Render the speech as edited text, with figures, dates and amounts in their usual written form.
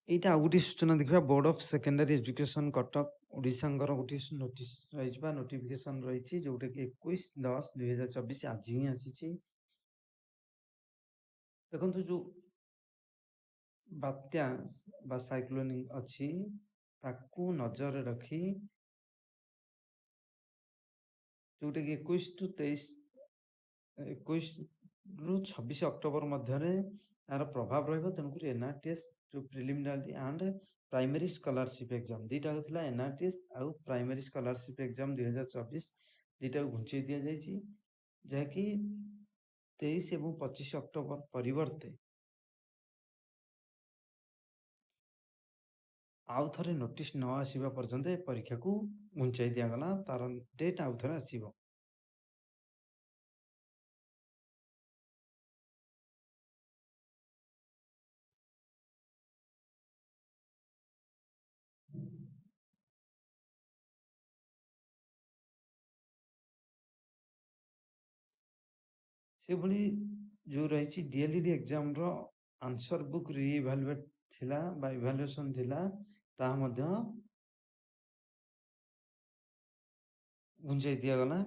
ଏଇଟା ଆଉ ଗୋଟିଏ ସୂଚନା ଦେଖିବା। Board of secondary education Cuttack ଓଡ଼ିଶାଙ୍କର ଗୋଟିଏ ନୋଟିସ୍ ରହିଛି ବା ନୋଟିଫିକେସନ୍ ରହିଛି, ଯେଉଁଟାକି 21/10/2024 ଆଜି ହିଁ ଆସିଛି। ଦେଖନ୍ତୁ, ଯେଉଁ ବାତ୍ୟା ବା ସାଇକ୍ଲୋନିଂ ଅଛି ତାକୁ ନଜରରେ ରଖି, ଯେଉଁଟାକି 21 ଟୁ 23, 21ରୁ 26 ଅକ୍ଟୋବର ମଧ୍ୟରେ ଏହାର ପ୍ରଭାବ ରହିବ। ତେଣୁକରି ଏନ୍ ଆର୍ ଟି ଏସ୍ ଯେଉଁ preliminary and primary scholarship exam ଦୁଇଟା ଥିଲା, ଏନ୍ ଆର୍ ଟି ଏସ୍ ଆଉ ପ୍ରାଇମେରୀ ସ୍କଲାରସିପ୍ ଏକ୍ଜାମ୍ 2024 ଦୁଇଟାକୁ ଘୁଞ୍ଚେଇ ଦିଆଯାଇଛି, ଯାହାକି 23 ଏବଂ 25 ଅକ୍ଟୋବର ପରିବର୍ତ୍ତେ ଆଉ ଥରେ ନୋଟିସ୍ ନ ଆସିବା ପର୍ଯ୍ୟନ୍ତ ଏ ପରୀକ୍ଷାକୁ ଘୁଞ୍ଚାଇ ଦିଆଗଲା। ତାର ଡେଟ୍ ଆଉ ଥରେ ଆସିବ। ସେଭଳି ଯେଉଁ ରହିଛି ଡିଏଲ୍ଇଡି ଏକ୍ଜାମର ଆନ୍ସର ବୁକ୍ ରିଇଭାଲୁଏଟ୍ ଥିଲା ବା ଇଭାଲୁଏସନ୍ ଥିଲା, ତାହା ମଧ୍ୟ ଘୁଞ୍ଚାଇ ଦିଆଗଲା।